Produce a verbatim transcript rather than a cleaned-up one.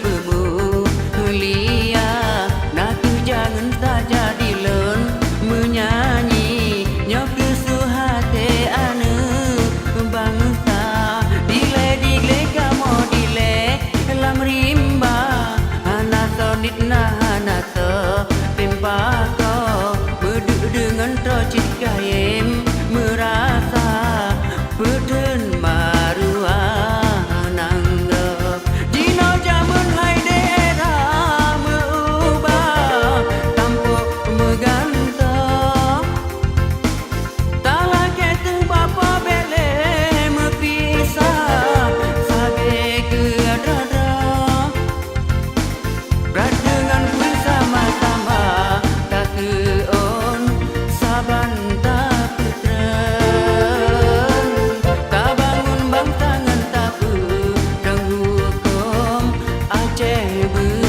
Peumulia na kheueh jangeun saja di lôn meunyanyi, nyoe kheueh su até aneuëk bansa. Dilée-dilée kamoe dilée lam rimba, hana soe niet na hana soe timpako, meuduek deungon troh cit kayém meurasa. Peutheun maruah nanggroe. Jinoe jamén hai daerah meu-ubah, tampok meugantoe. Talakée teuh bak Po Bélé meupisah, sabe keu droe-droe. Brat deungon peue sama-sama takeuôn saban tapeutrön, tabangun bansa ngon tapeutrön hukôm Aceh beu